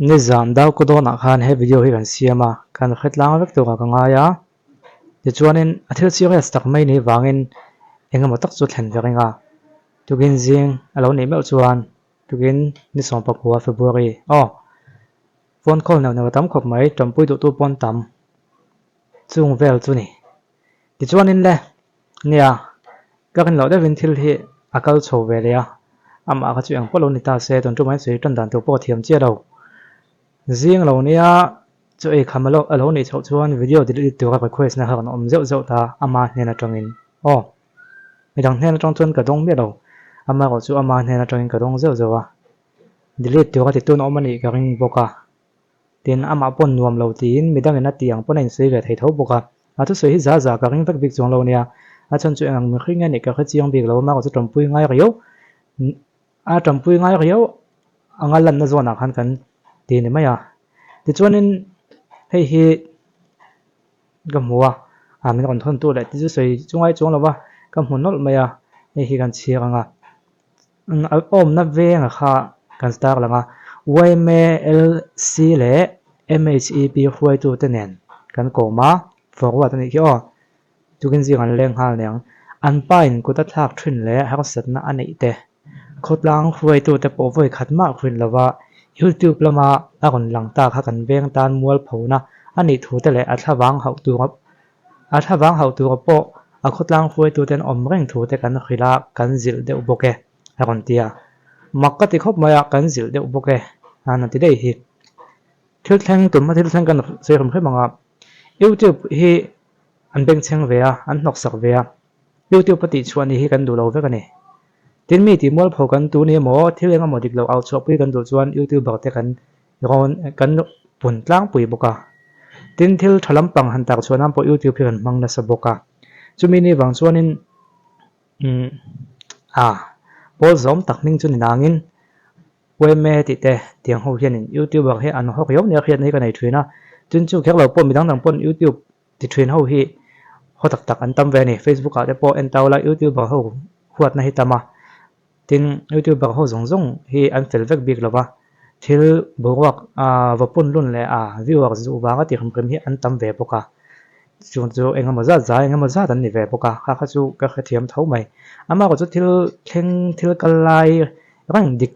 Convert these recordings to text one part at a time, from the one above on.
Nizan Daukaw dawnah khan he video hi kan siam a, kan hre tlang vek turah ka ngai a. Tichuanin a thil serious tak mai ni vangin eng emaw tak chu thlen ve reng a. Tukin zing a lo nih meuh chuan tukin ni 19 February aw phone call neuh neuh a tam khawp mai, tanpui duhtu pawh an tam chung vel chu ni. Tichuanin le nia ka rin loh deuhin thil hi a kal chho ve leh a, amah kha chu eng pawh lo ni ta se tun tumah hian sawi tan dan tur pawh a thiam chiah lo. Zing lo nia chu ei kham a lo nih chhoh chuan video delete tura request na kha kan awm zeuh zeuh ta ama hnen atangin aw midang hnen atang chuan ka dawng miah lo ama erawh chu ama hnen atangin ka dawng zeuh zeuh a delete tura titun a awm a nih ka ring bawk a tin amah pawn nuam lo tiin midangin a tih ang pawn a insawi ve thei tho bawk a a thusawi hi za za ka ring vek bik chuang lo nia a chhan chu eng ang mihring nge nih ka hre chiang bik lo ama erawh chu tanpui ngai riau A tanpui ngai riau anga lanna zawnah khan kan ti ni mai a. Tichuanin hei hi ka hmu a, a min rawn thawn tu leh te chu sawi chu ngai chuang lo va, ka hmu nawlh mai a, hei hi kan chhiar ang a. A awmna venga kha kan star lang a, YMALC leh MHEP hruaitute nen kan kawm a, forward a nih khi aw. Tukin zing an leng nghal niang. An pa in kut a thlak thin leh harsatna a neih te. Khawtlang hruaitute pawh vawi khat mah hrilh lova YouTube lama a rawn lang ta kha kan veng tan mualphona a nih thu te leh a thlavang hauh tura a thlavang hauh tura pawh a khawtlang hruaitute an awm reng thu te kan hrilh a, kan zilh deuh bawk e a rawn ti a. Mak ka ti khawp mai a, kan zilh deuh bawk e a han ti daih hi. Thil thleng tumna thil thleng kan sawi hrim hrim ang a, YouTube hi an bengchheng ve a, an hnawksak ve a, YouTube a tihchhuah ni hi kan duh lo vek a ni. Tin mi tih mualpho kan tu ni emaw, thil eng emaw dik lo au chhuahpui kan duh chuan YouTuber te kan rawn kan pun tlangpui bawk a. Tin thil tha lampang han tar chhuah nan pawh YouTube hi kan hmang nasa bawk a. Chumi ni vang chuanin umm a pawl zawm tak hming chu ni nangin Uaime tih te tiang ho hianin YouTuber hi an hawk riau nia hriatna hi ka nei thin a, tin chu kher lo pawh midang dang pawn YouTube ti thin ho hi haw tak tak an tam ve a ni. Facebook ah te pawh en tau la YouTuber ho huatna hi tam a, tin YouTuber ho zawng zawng hi an fel vek bik lo va, thil boruak va pun lun leh a viewers duh vanga ti hrim hrim hi an tam ve bawk a, chung chu eng emaw zat zai eng emaw zat an ni ve bawk a, kha kha chu ka hrethiam tho mai. Amaherawhchu chu thil thleng thil kal lai Reng dik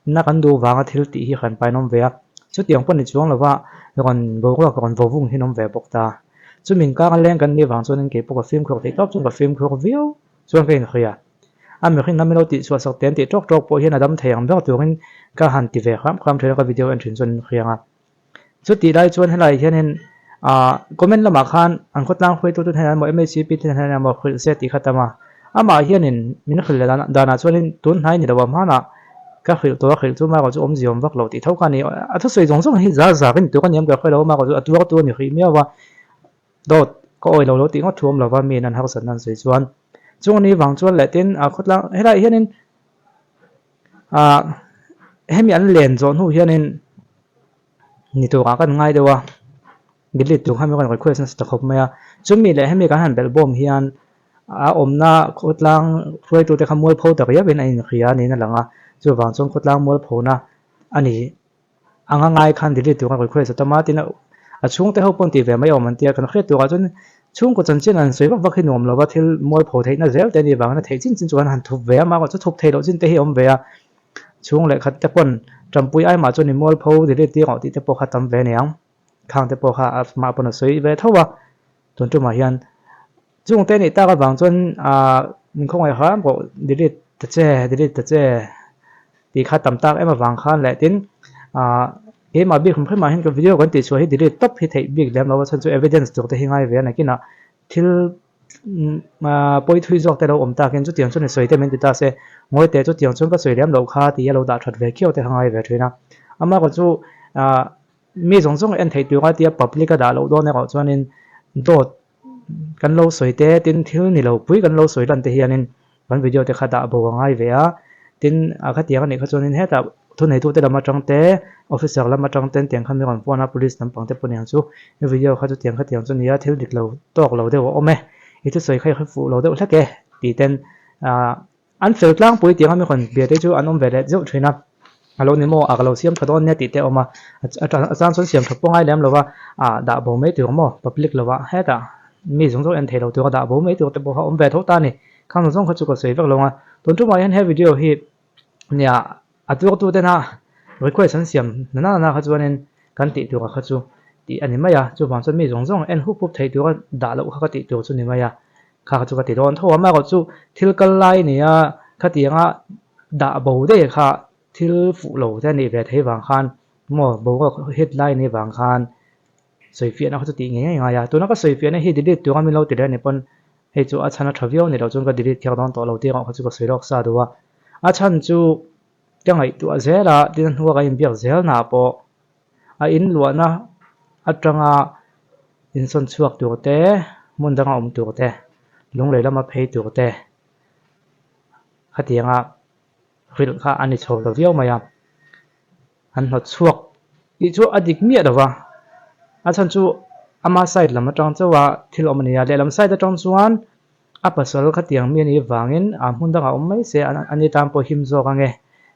na kan duh vanga thil tih hi hran pain awm ve a, chutiang pawh ni chuang lova rawn boruak rawn vo vung hi an awm ve bawk ta. Chumi inkar a leng kan nih vang chuanin kei pawh ka fimkhur theih tawp chuan ka fimkhur viau chuan ka inhria a. A mihring lam ilo tih chhuah sak te an tih tawk tawk pawh hian a dam thei ang ber turin ka han ti ve hram hram thin a ka video en thin chuan an inhria ang a. Chutih lai chuan helai hianin ah comment lamah khan an khawtlang hruaitute hnen emaw MHCP te hnen emaw hrilh se tih kha tam a, amah hianin min hrilh leh danah chuanin tun hnai ni lo a hmanah ka hrilh tawh a hrilh chu mah erawh chu awmzia awm vak lo tih tho kha a ni. A thusawi zawng zawng hi zar zar in tur a ni em ka hre lo a mah erawh chu a tuar tu a ni hrih miau a, dawt ka awi lo lo tih ngawt thu awm lo va miin an harsatna an sawi chuan chung a ni vang chuan leh tin ah khawtlang helaiah hianin Ah hemi an len zawh hnu hianin ni turah kan ngai deuh a, delete tur khan min rawn request nasa ta khawp mai a, chumi leh hemi kan han belh bawm hian a awmna khawtlang hruaitute kha mualpho ta riauin a inhria a niin a lang a, chuvang chuan khawtlang mualphona a ni. Anga ngai khan delete tur a request a tam a, tin a chhungte ho pawh an tih ve mai awm an tia, kan hriat turah chuan chhungkaw chanchin an sawi vak vak hi nuam lova thil mualpho theihna zel te a nih vangin a theih chin chin chu an han thup ve a, amaherawhchu chu thup theih loh chin te hi a awm ve a, chhung leh khat te pawn tanpui ai mah chuan i mualpho delete tir rawh tih te pawh kha tam ve aniang, khang te pawh kha amah pawn a sawi ve tho a, tun tumah hian Chungte nih tak avang chuan ah min khawngaih hram pawh delete ta che delete ta che tih kha tam tak em avang khan leh tin ah keimah bik hrim hrim ah hian ka video kan tih chhuah hi delete tawp hi theih bik lem lo a chhan chu evidence tur te hi ngai ve a nakinah thil ah pawi thui zawk te lo awm takin chutiang chuan i sawi te min ti ta se ngawi teh chutiang chuan ka sawi lem loh kha tih a lo dah that ve khiau te kha ngai ve thin a amaherawhchu chu ah mi zawng zawng en theih tur a tia public a dah loh dawn erawh chuanin dawt Kan lo sawi te, tin thil ni lo pui kan lo sawi lan te hianin kan video te kha dah bo a ngai ve a, tin a khatiang a nih kha chuanin hetah thuneitute lam atang te, officer lam atang ten tiang kha mi rawn phone a, police lampang te pawh niang chu i video kha chu tiang khatiang chu nia thil dik lo tawk lo deuh a awm e, i thusawi kha i hre fuh lo deuh hlek e tih ten ah an fel tlangpui tiang a mi rawn bia te chu an awm ve leh zeuh thin a. A lo ni maw? A ka lo siam tha dawn nia tih te a awm a, a chang chuan siam tha pawh ngai lem lo va, ah dah bo mai tur maw? Public lo ah hetah mi zawng zawng en thei lo tura dah bo mai tur te pawh kha awm ve tho ta a ni. Khang zawng zawng kha chu ka sawi vek lo ang a, tun tumah hian he video hi nia a tuartu tena request an siam na na na kha chuanin kan tih tura kha chu tih a ni mai a, chuvang chuan mi zawng zawng en hup hup thei tura dah loh kha ka tih tur chu ni mai a, kha kha chu ka ti dawn tho a, amaherawhchu thil kal lai nia khatianga dah bo daih kha thil fuh lo te a nih ve theih vang khan maw boruak hit lai a nih vang khan sawifiahna kha chu tih ngei ngei ngai a, tuna ka sawifiahna hi delete tura min lo ti leh a ni pawn hei chu a chhan a tha viau a ni loh chuan ka delete kher dawn tawh lo tih erawh kha chu ka sawi lawk sa duh a, a chhan chu ka ngaihtuah zel a tin a hnua ka inbiak zel na pawh a inluahna atanga insawn chhuak tur te hmun danga awm tur te lunglei lama phei tur te khatianga hrilh kha a ni chho ta viau mai a, an hnawt chhuak tih chu a dik miah lo va, a chhan chu ama side lam atang chauh a thil awm a ni a, lehlam side atang chuan a pasal khatiang mi a nih vangin a hmun dangah awm mai se a ni tan pawh him zawk ange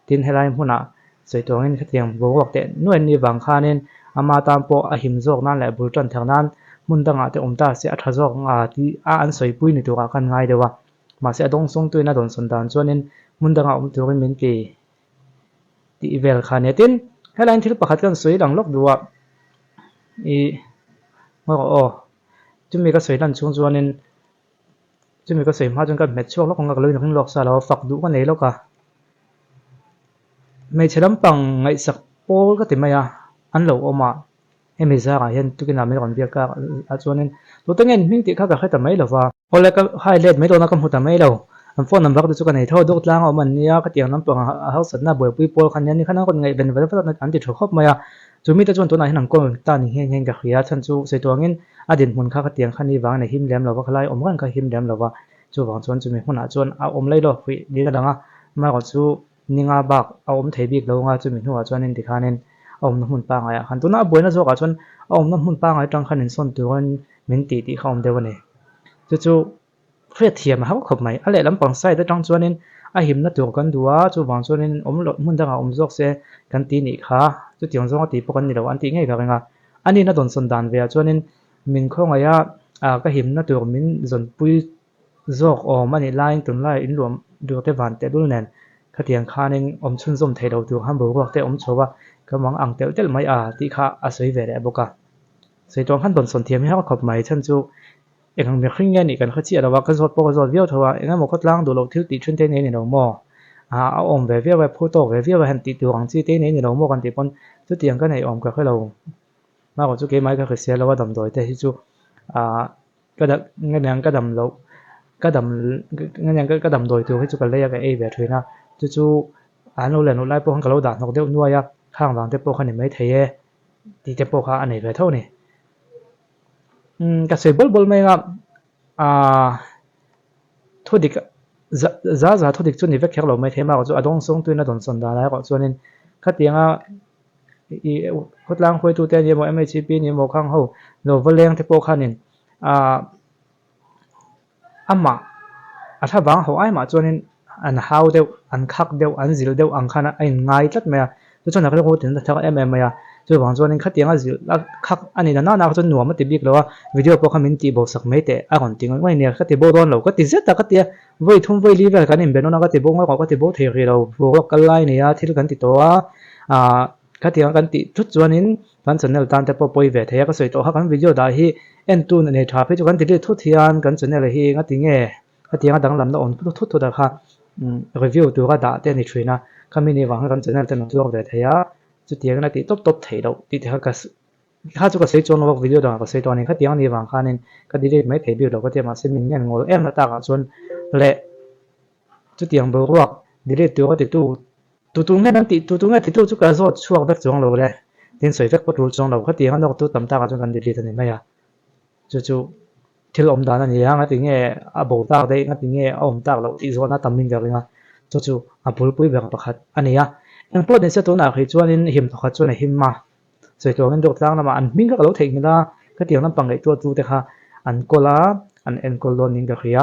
tin helai hmunah sawi tuangin khatiang boruak teh nuai an nih vang khanin ama tan pawh a him zawk nan leh bul tan thar nan hmun dangah te awm ta se a tha zawk ang a tih a an sawipui ni turah khan ngai deuh a. Mahse a dawngsawngtuin a dawnsawn dan chuanin hmun dangah awm turin min ti tih vel kha nia. Tin, helaiin thil pakhat kan sawi lang lawk duh a, ih ngawi rawh aw, chumi ka sawi lan chhung chuanin chumi ka sawi hma chuan ka hmet chhuak lawk ang a, ka lo inring lawk sa lo a, fak duh ka nei lawk a. Hmeichhe lampang ngaihsak pawl ka ti mai a, an lo awm a. Hemi zarah hian tukinah min rawn biak a ah chuanin tute nge an hming tih kha ka hre ta mai lo va. Awle ka hai let mai dawn a ka hmu ta mai lo. An phone number te chu ka nei tho a, dawk tlanga awm an nia, khatiang lampang a harsatna buaipui pawl kha nia ni khan an rawn ngaihven vat vat an ti tha khawp mai a. Chu mite chuan tunah hian an call ta ni nghe nghe in ka hria a, chhan chu sawi tuangin a dinhmun kha khatiang kha ni vangin a him lem lo va, khalai awm reng kha a him lem lo va. Chuvang chuan chumi hmunah chuan a awm lai lawk rih niin a lang a, amaherawhchu chu Ninga bak a awm thei bik lo anga chumi hnuah chuanin tikhanin a awmna hmun pangaiah khan tuna a buaina zawkah chuan a awmna hmun pangai atang khan insawn turin min tih tih kha a awm deuh a ni. Chu chu hriatthiam a har khawp mai. A lehlam pang side atang chuanin a himna tur kan duh a, chuvang chuanin awm loh hmun dangah awm zawk se kan ti nih kha. Chutiang zawnga tih pawh kan ni lo an tih ngei ka ring a. A nihna dawnsawn dan veah chuanin min khawngaih a, ka himna tur min zawnpui Zawk awm a nih laiin tunlai in luam durte van tehlul nen khatiang khanin awm chhunzawm thei lo tur khan boruak te awm chho a, ka mang ang telh telh mai a tih kha a sawi ve leh bawk a. Sawi tuang khan dawnsawn thiam hi har khawp mai chhan chu eng ang mihring nge nih kan hre chiah lo a, ka zawt pawh ka zawt viau tho a, eng emaw khawtlang duh loh thil tih thin te nei ni lo maw? Ah a awm ve viau e, phu tawk ve viau e han tih tur ang chi te nei ni lo maw kan tih pawn chutiang ka neih awm ka hre lo. Hmarawh chu keimah hi ka hrisel lo a damdawi te hi chu ah Ka dam nge niang ka dam loh ka dam nge niang ka damdawi tur hi chu ka lei a ka ei ve thin a chu chu an lo len loh lai pawh khan ka lo dah hnawk deuh nuai a khang vang te pawh kha ni maithei e tih te pawh kha a nei ve tho a ni umm ka sawi bawl bawl mai anga aaa thudik za za za thudik chu ni vek kher lo maithei amaherawh chu a dawngsawng tuin a dawnsawn dan ah erawh chuanin khatianga ih khawtlang hruaitute a ni emaw MHP a ni emaw khang ho lo va leng te pawh khanin ah amah a thla vang ho ai mah chuanin an hau deuh an khak deuh an zilh deuh ang khan a inngai tlat mai a chu chuan a rilru tin a thar em em mai a chuvang chuanin khatiang a zilh a khak a ni na nana kha chuan nuam a ti bik lo a video pawh kha min tih bo sak mai teh a rawn ti ngawih ngawih a nia ka ti bo dawn lo ka ti zet a ka ti a vawi thum vawi li vel kan inbe nawn a ka ti bo ngawih ngawih ka ti bo thei rih lo boruak kal lai a ni a thil kan ti tawh a ah khatiang kan tih thut chuanin kan channel tan te pawh pawi ve thei a ka sawi tawh kha kan video dah hi entu nei tha phei chu kan delete thut hian kan channel hi ngati nge khatianga danglamna awm thut thut thut a kha review tura dah te a ni thin a khami ni vang hian kan channel te an tuar ve thei a chutiangin a tih tawp tawp theih loh tih te kha ka kha chu ka sawi chuan lo video dangah ka sawi tawh a ni khatiang a nih vang khanin ka delete mai thei bik lo ka tia mahse min ngen ngawl em na takah chuan leh chutiang boruak delete tura titu Tutu nge nan tih tutu nge titu chu ka zawt chhuak vek chuang lo le tin sawi vek pawh tul chuang lo khatiang a nawktu tam takah chuan kan delete a ni mai a chu chu thil awm dan a ni a ngati nge a bo tak daih ngati nge a awm tak loh tih zawhna tam in ka ring a chu chu a bulpui ber pakhat a ni a engpawh ni se tunah khi chuanin him thawkhat chuan a him a sawi tuangin dawk tlang lamah an hming kha ka lo theihnghilh a khatiang lampang ngaihtuah tu te kha an kawl a an enkawl dawn niin ka hria.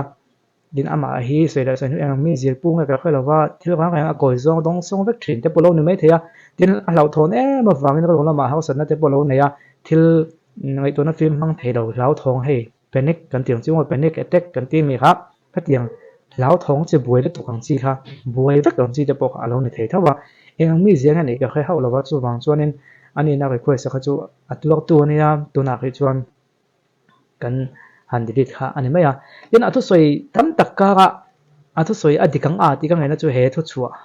Tin amah hi sawi leh sawi hnu eng mi zir pu nge ka hre lo va, thil rang reng a kawi zawng dawng sawng vek thin te pawh lo ni mai thei a. Tin a hlauhthawn em avangin rilru lamah harsatna te pawh lo nei a, thil ngaihtuahna fim hmang thei lo hlauthawng hei panic kan tih ang chi maw panic attack kan tih mi kha khatiang hlauthawng chi buai lutuk ang chi kha buai vek ang chi te pawh kha a lo ni thei tho a. Eng ang mi zia nge nih ka hre hauh lo va, chuvang chuanin a nihna request a kha chu a tuartu a nia tunah khi chuan. kan han delete kha a ni mai a. Tin, a thusawi tam tak kara a thusawi a dik ang a tih ka ngaihna chu he thuchhuah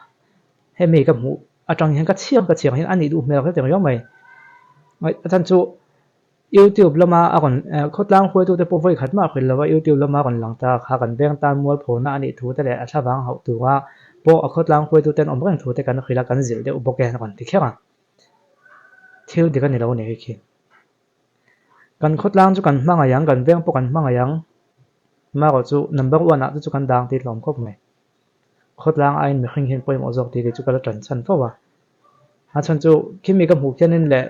hemi ka hmuh atang hian ka chhiang ka chhiang hian a nih duh hmel hret riau mai. A chhan chu YouTube lama a rawn khawtlang hruaitute pawh vawi khat mah a hrilh lova YouTube lama a rawn lang ta kha kan veng tan mualphona a nih thu te leh a thlavang hauh tura pawh a khawtlang hruaitute an awm reng thu te kan hrilh a kan zilh deuh bawk e a rawn ti kher a. Thil dik a ni lo a ni khi khi. Kan khawtlang chu kan hmangaih ang, kan veng pawh kan hmangaih ang. Amaherawh chu number one ah chu chu kan dang tih hlawm khawp mai. Khawtlang aiin mihring hian pawimawh zawk tih kei chu ka la tan chhan fo a. A chhan chu khimi ka hmuh khianin leh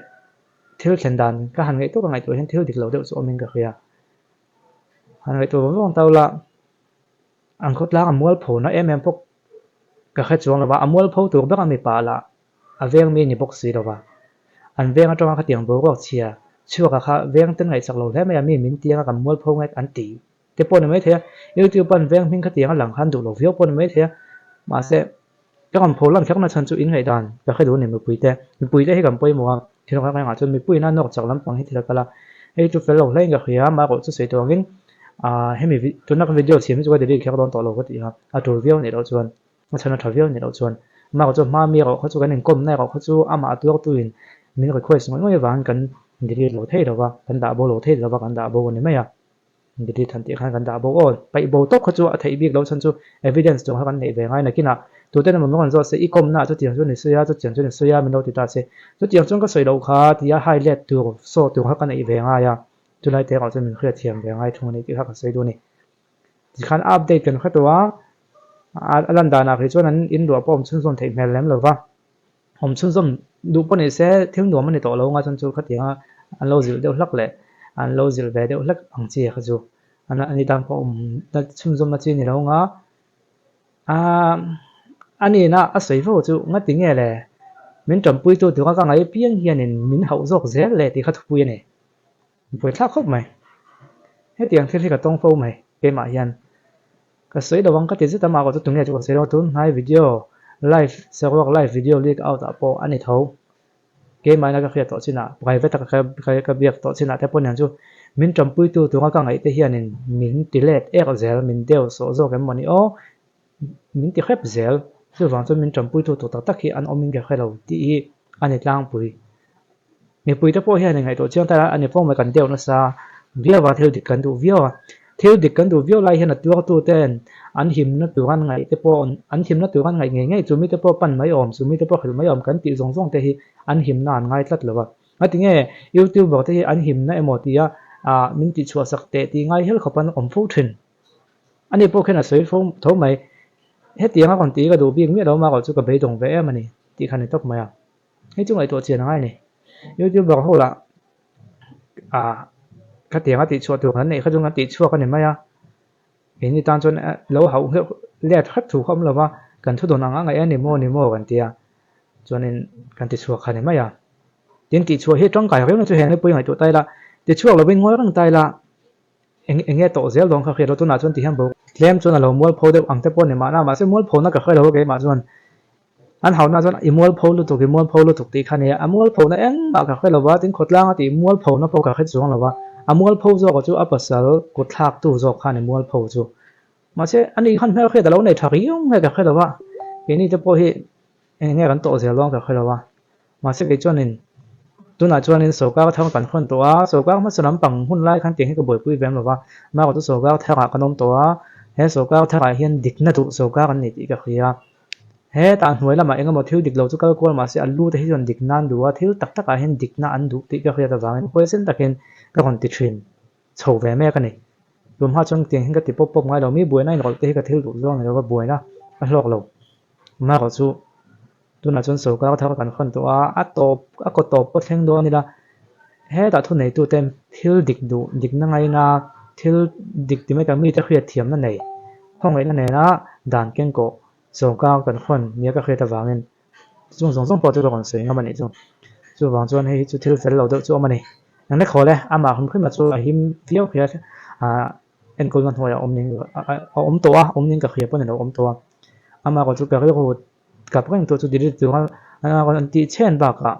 thil thlen dan ka han ngaihtuah ka ngaihtuah hian thil dik lo deuh chu awmin ka hria. Han ngaihtuah vawng vawng ta ula an khawtlang a mualphona em em pawh ka hre chuang lo va, a mualpho tur ber a mipa lah A veng mi ni bawk si lo va. An veng atanga khatiang boruak chhia chhuaka kha veng ten ngaihsak lo hle mai a, mi min tianga kan mualpho ngek an ti te pawh ni maithei a. YouTube an veng hming khatiang a lang khan duh lo viau pawh ni maithei a. Mahse, ka rawn pho lan kherna chhan chu in ngaihdan ka hre duh a ni mipuite. Mipuite hi kan pawimawh a, thil reng rengah chuan mipuiin a nawr chak lampang hi thil a kal a. Hei chu fel lo hlein ka hria, amaherawh chu sawi tawh angin hemi tuna ka video siam hi chu ka delete kher dawn tawh lo ka ti a, a tul viau anih loh chuan. A chhan a tha viau ni loh chuan amah chu hma mi erawh kha chu kan inkawmna erawh kha chu amah a tuartuin min request ngawih ngawih avangin kan delete lo thei lo va, kan dah bo lo thei lo va, kan dah bo a ni mai a. Delete han tih khan kan dah bo aw, paih bo tawp kha chu a theih bik loh chhan chu evidence tur kha kan neih ve ngai nakinah tute emaw min rawn zawt se i kawmna ah chutiang chu ni sawi a, chutiang chu ni sawi a min lo ti ta se, chutiang chuan ka sawi loh kha tia highlight tur saw tur kha ka neih ve ngai a, chulai te erawh chuan min hriatthiam ve ngai thung a ni tih kha ka sawi duh a ni. Tikhan update kan hre tawh a, a lan danah khi chuan an inluah pawh awm chhunzawm theih hmel lem lo va, awm chhunzawm duh pawh ni se thil nuam a ni tawh lo anga chuan chu khatianga an lo zilh deuh hlak leh an lo zilh ve deuh hlek ang chi kha chu a ni tan pawh awm chhunzawmna chi a ni lo anga aaa a nihna a sawi fo chu ngati nge le min tanpuitu tura ka ngaih apiang hianin min hauh zawk zel le tih kha thupui a ni. Buaithlak khawp mai. Hetiang thil hi ka tawng fo mai keimah hian. Ka sawi lo ang ka ti zet a, mahkawh chu tunge chu ka sawi lo a, tun hnai video live saruak live video leak out ah pawh a ni tho. Keimahina ka hriat tawh chinah private a ka biak tawh chinah te pawh niang chu min tanpuitu tura ka ngaih te hianin min ti let ek zel, min deu sawh zawk em mawni aw min ti hrep zel. Chuvang chuan min tanpuitu tur tak tak hi an awmin ka hre lo tih hi a ni tlangpui. Mipuite pawh hian inngaihtuah chiang ta a ni fo mai kan deuh nasa viau a, thil dik kan duh viau a. Thil dik kan duh viau lai hian a tuartuten an himna tur an ngaih te pawh an himna tur an ngaih ngei ngei chu mite pawh pan mai awm, chu mite pawh hrilh mai awm kan tih zawng zawng te hi an himna an ngai tlat lo a. Ngatinge YouTuber te hi an himna emaw tia ah min tihchhuah sak teh tih ngai hial khawp an awm fo thin. Ani pawh khian a sawi fo tho mai. Hetiang a rawn tih hi ka duh bik miah lo a, mahrawh chu ka beidawng ve em a ni tih kha a ni tawp mai a. Hei chu ngaihtuah chian a ngai a ni. Youtuber ho lah ah khatiang a tihchhuah tur kan neih kha chu kan tihchhuak a ni mai a. Keini tan chuan lo hauh hleuh let hrep thu kha awm lo va, kan thu dawn ang a ngaih a ni maw ni maw kan ti a, chuanin kan tichhuak kha a ni mai a. Tin tihchhuah hi tangkai reng na chu heng mipui ngaihtuah ta ila, tichhuak lovin ngawi reng ta ila. Eng eng nge tawh zel dawn kha hriat lo tunah chuan ti hian bo tlem chuan a lo mualpho deuh ang te pawh ni mahna mahse mualphona ka hre lo a keimah chuan an hauna chuan i mualpho lutuk i mualpho lutuk tih kha nia a mualphona engmah ka hre lo va tin khawtlanga tih mualphona pawh ka hre chuang lo va a mualpho zawk chu a pasal kut thlaktu zawk kha a ni mualpho chu mahse ani khan hmelhriat a lo nei tha riau nge ka hre lo va keini te pawh hi Eng nge kan tawh zel dawn ka hre lo a, mahse kei chuanin tunah chuanin sorkar thar kan hawn tawh a, sorkar hmasa lampang hun lai khan tiang hi ka buaipui ve em lo va, mahrawh chu sorkar tharah kan awm tawh a, he sorkar tharah hian dikna duh sorkar an ni tih ka hria. Hetah hnuai lamah eng emaw thil dik lo chu kal kual mahse a lu te hi chuan dikna an duh a, thil tak takah hian dikna an duh tih ka hriat avangin huaisen takin ka rawn ti thin chho ve mek a ni. Tumhma chuan tiang hian ka ti pawp pawp ngai lo, mi buaina inrawlh te hi ka thil duh zawng ni lo va, buaina a hlawk lo. Amaherawh chu tunah chuan sorkar thar kan hawn tawh a, a tawp a kaw tawp pawh thleng dawn ila hetah thuneitute thil dik duh dikna ngaina thil dik ti mai tak mite hriatthiamna nei Khawngaihna nena dan kengkawh sawrkar kan hawn nia ka hriat avangin chung zawng zawng pawh chu ka rawn sawi ngam a nih chu. Chuvang chuan hei hi chu thil fel lo deuh chu a awm a ni. Engle khawl e, amah hrim hrim a chu a him viau hria ah enkawlna hnuaiah a awm ning a awm tawh a, awm ning ka hria pawh a ni lo awm tawh a. Amah erawh chu ka rilru kap reng tawh chu delete tura an tih chhen bakah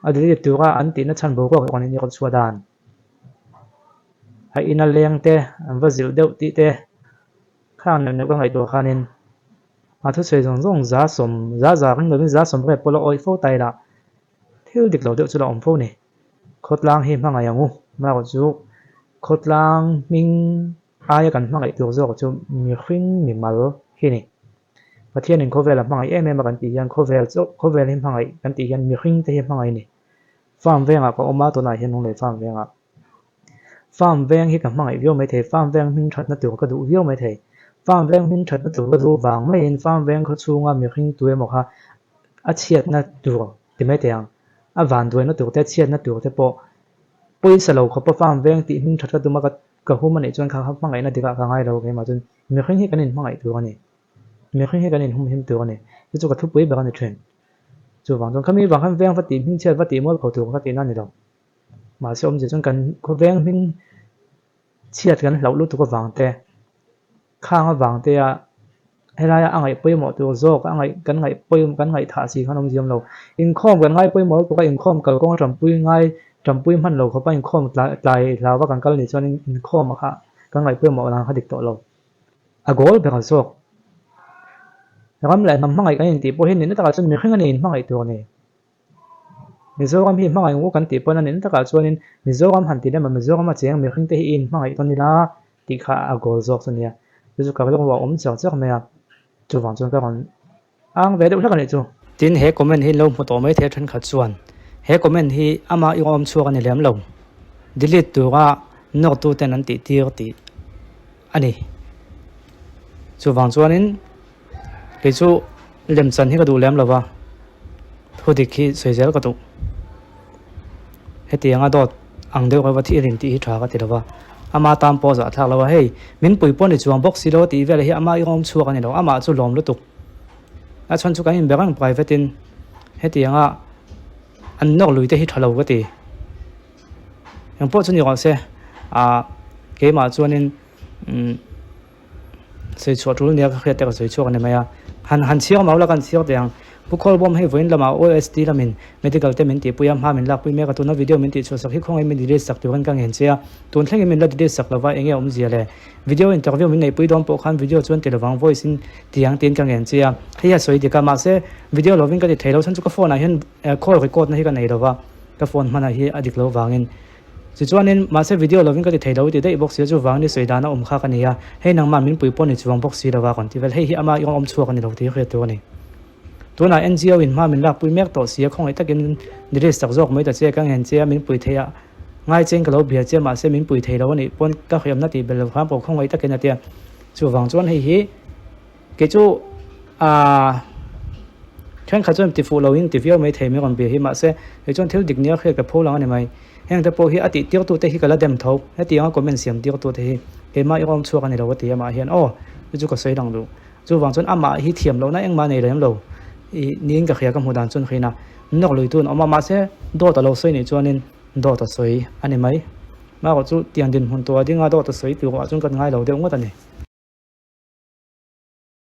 a delete tura an tihna chhan boruak erawh an inrawlh chhuah dan. A ina leng te an va zilh deuh tih te khang neuh neuh ka ngaihtuah khanin a thusawi zawng zawng za sawm za za ring lovin za sawm rep pawh la awih fo ta ila thil dik lo deuh chu la awm fo ni. Khawtlang hi hmangaih ang u amaherawh chu khawtlang hming aia kan hmangaih tur zawk chu mihring mimal hi ni. Pathianin khawvel a hmangaih em em a kan tih hian khawvel chauh khawvel hi hmangaih kan tih hian mihring te hi hmangaih a ni. Farm vengah ka awm a, tunah hian Lunglei farm vengah. Farm veng hi ka hmangaih viau maithei, farm veng hming thatna tur ka duh viau maithei. Farm veng hming thatna tur ka duh vang maiin farm veng khaw chhunga mihring tu emaw kha a chhiatna tur ti maithei ang. A vanduaina tur te, chhiatna tur te pawh pawisa lo khawpa farm veng tih hming that ka tum a, ka hum a nih chuan kha kha hmangaihna dikah ka ngai lo keimah chuan mihring hi kan inhmangaih tur a ni. Mihring hi kan inhumhim tur a ni. Chu chu ka thupui ber a ni thin. Chuvang chuan khami vang khan veng va tih hming chhiat va tih mual pho tur ka tihna a ni lo. Mahse awmzia chuan kan khawveng hming chhiat kan hlauh lutuk avang te, khang avang te a helaia a ngaih pawimawh tur zawk a ngaih kan ngaih pawimawh kan ngaihthah si khan awmzia awm lo. Inkhawm kan ngai pawimawh lutuk a, inkhawm kalkawng a tanpui ngai tanpui hman lo khawpa inkhawm tlai tlai hlau va kan kal nih chuan inkhawm kha kan ngaih pawimawh dan kha dik tawh lo. A goal ber zawk. Ram leh hnam hmangaih kan intih pawh hi nihna takah chuan mihring a ni inhmangaih tur a ni. Mizoram hi hmangaih ngu kan tih pawn a nihna takah chuanin Mizoram han ti lem a, Mizoram a cheng mihring te hi i inhmangaih dawn ila tih kha a goal zawk chu a nia. Chu chu ka rilru a awm char char mai a, chuvang chuan ka rawn Ang ve deuh hlek a nih chu. Tin, he comment hi lo hmu tawh mai thei thenkhat chuan he comment hi amah i awm chhuak a ni lem lo. Delete tura nawrtu ten an tih tir tih a ni. Chuvang chuanin kei chu lemchan hi ka duh lem lo va, thudik hi sawi zel ka duh. Hetianga dawt ang deuh reuh a thil in tih hi tha ka ti lo va, ama tan pawh zah thlak lo a, hei min pui pawh ni chuang bawk si lo a tih vel hi ama i awm chhuak a ni lo, amah chu lawm lutuk. A chhan chu kan inbe reng private in hetianga an nawr lui te hi tha lo ka ti. Engpawh chu ni rawh se ah keimah chuanin umm Sawi chhuah tul nia ka hriat te ka sawi chhuak a ni mai a. Han han chhiar mau la kan chhiar teh ang. Pu Khawlbawm hei vawiin lamah OST lamin medical te min tihpui a, hma min lakpui mek a, tuna video min tihchhuah sak hi khawngaih min delete sak turin ka ngen che a, tun thlengin min la delete sak lova enge awmzia le? Video interview min neihpui dawn pawh khan video chuan ti lovang voice in ti ang tiin ka ngen che a, hei a sawi dik a, mahse video lovin ka ti thei lo chhan chu ka phone ah hian call record na hi ka nei lova, ka phone hman ah hi a dik lo vangin. Tichuanin, mahse video lovin ka ti thei lo i ti daih bawk si a, chuvangin i sawi dan a awm kha ka ni a, hei nangmah min pui pawh ni chuang bawk si lova kan ti vel, hei hi ama i awm chhuak a ni lo tih hriat tur a ni. Tunah NGO in hma min lakpui mek tawh si a, khawngaih takin delete sak zawk mai ta che, ka ngen che a, min pui thei a, ngai chein ka lo bia che, mahse min pui thei lo a nih pawn ka hriamna tih belh lo hram pawh khawngaih takin a ti a, chuvang chuan hei hi kei chu aaa thenkhat chuan ti fuh loin ti viau mai thei mai rawn bia hi mahse kei chuan thil dik nia hriat ka pho lang a ni mai. Heng te pawh hi a tih tir tute hi ka la dem tho, hetianga comment siam tir tute hi keimah i awm chhuak a ni lo a ti amah hian aw chu chu ka sawi lang duh. Chuvang chuan amah hi thiam lohna engmah nei lem lo i niin ka hria ka hmuh dan chuan hrin a nawk lui tun awm a mahse dawt a lo sawi nih chuanin dawt a sawi a ni mai. Marawh chu tiang dinhmun tura dinga dawt a sawi tur ah chuan kan ngai lo deuh ngawt a ni.